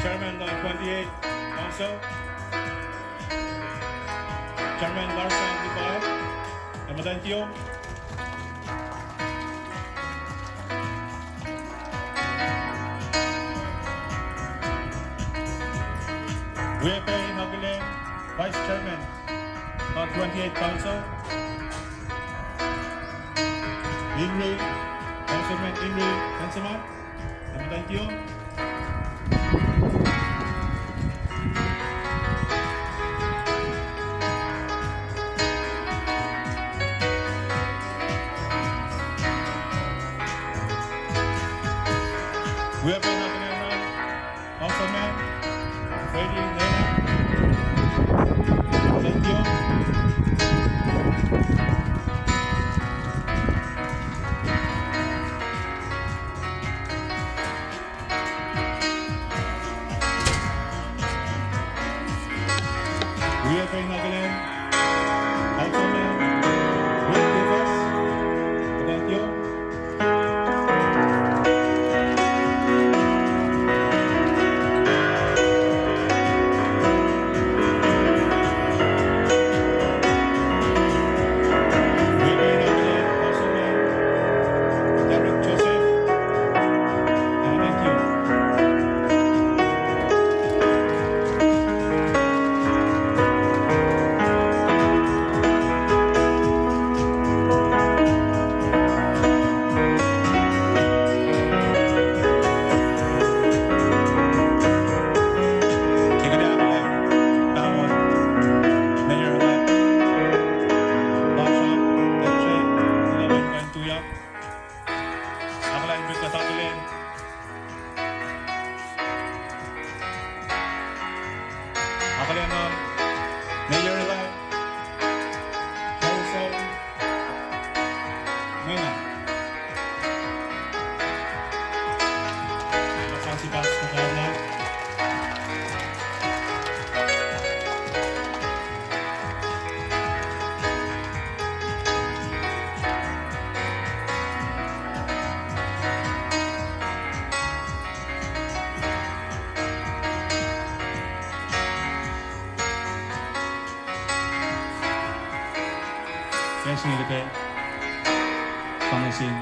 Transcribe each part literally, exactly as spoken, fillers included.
Chairman, uh, twenty-eight Council. Chairman Larsa Libai, ac muhtwacn kiyom. Wi pac in akihlen Vice Chairman, uh, twenty-eight Council, Henry, Councilman Henry Benzema. Thank you. Wi pac in akihlen Councilman Freddy Nena. Thank you. Wi pac in akihlen Councilman Rick Davis. Thank you. Kais nge leke fangasin.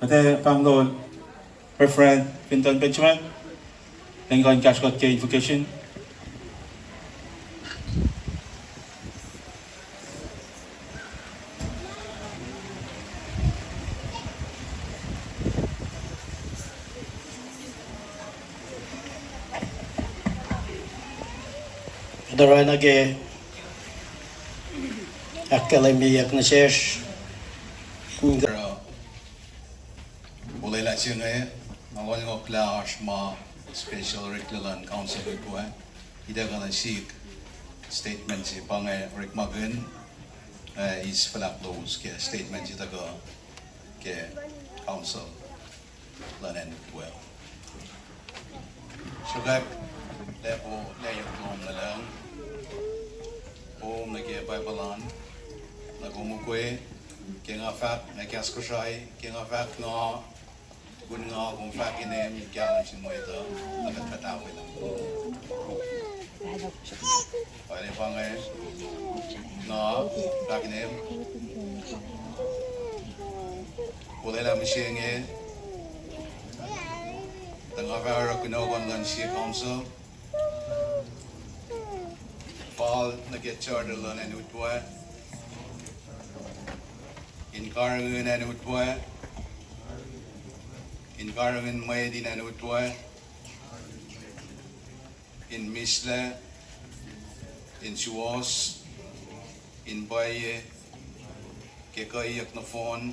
Kuht ac pahngon Reverend Clinton Benjamin, elan kuh in kahsruh kuht ke invocation. Oruh nuh ke ahkkahlwemyeyuck nuh sesr in oruh olwelah se inge, nga lolngohklah oasr ma special oreklac luhn council report, kuht ac kuh in sik statement se pa inge orekmakihn, ah, eis fuhlahk lowos ke statement se tuhkuh ke council luhn acn Utwe. Sruhkwack, lacpo, layot lom nuh lucng, kom nuh ke Bible an, na kom ukwe, ke nga fahk, na kahs Kosrae, ke nga fahk nga, tukun nga, kom fahk inem in kahlwem sin mwet uh, na kuht fah tahfwelah. Pwacye pa inge, nga fahk inem. Olwelah mihsenge, tuh nga fah oruh kunohkohn luhn sie council, fal nuh ke charter luhn acn Utwe, in karihngihn acn Utwe, in karihngihn mwet in acn Utwe, in mislac, in suwohs, in pwacye, ke kuhiyuck nohfohn,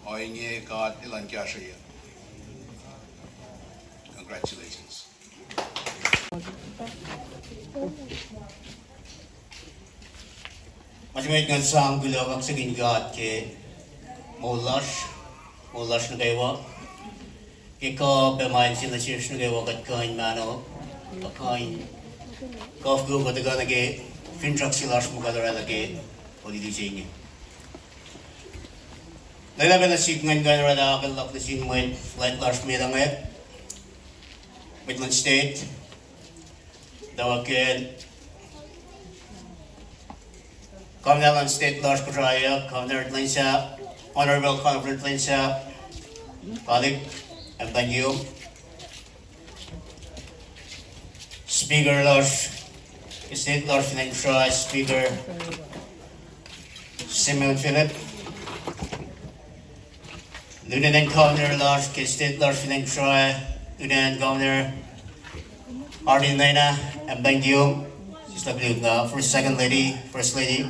ohinge God Elan kahsrweyuc. Congratulations. Ma se met ngan sang kuloh kaksakihn God ke moul lasr, moul lasr nuh kwewa. Ke kuh pac ma El sang nuh sesr nuh kwewa kuht kuh in mahno, kuh in kuh foko kuht kuh nuh ke finsrak se lasr muhkwena oraclah ke holiday se inge. Lwelah pacna sik ngan kuh in oraclah akucl luhk nuh sin mwet fuhlwact lasr met inge, mwet luhn state, tuh ke Governor luhn state lasr Kosrae, Governor Lensah, Honorable Governor Lensah, colleague, and thank you. Speaker lasr, state lasr fin acn Kosrae, Speaker Simeon Philip. Lieutenant Governor lasr ke state lasr fin acn Kosrae, Lieutenant Governor Arlene Lena, and thank you. Sister Lieutenant, First, Second Lady, First Lady.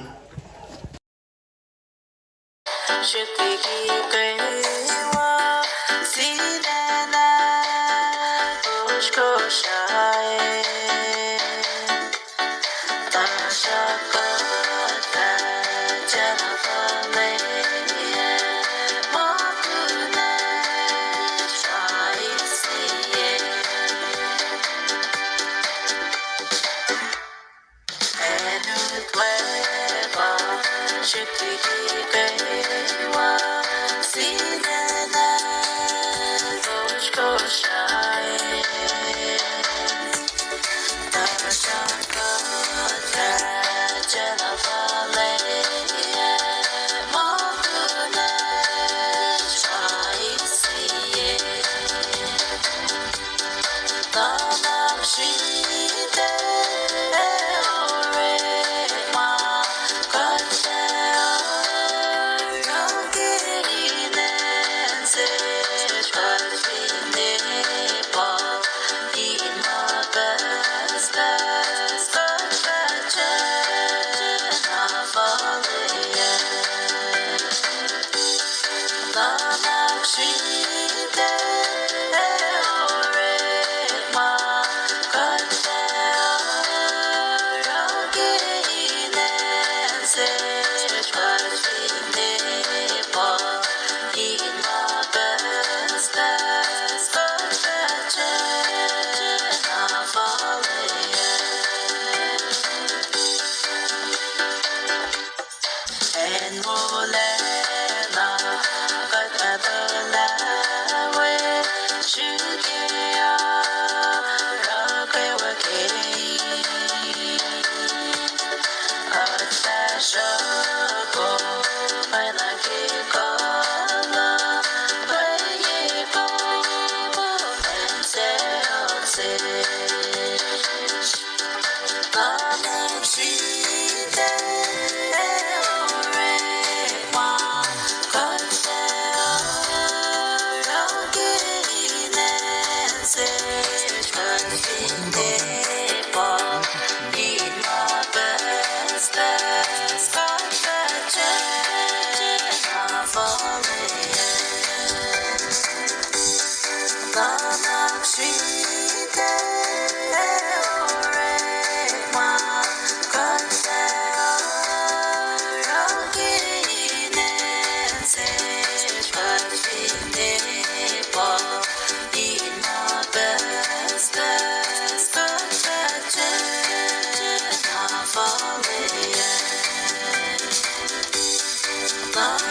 pa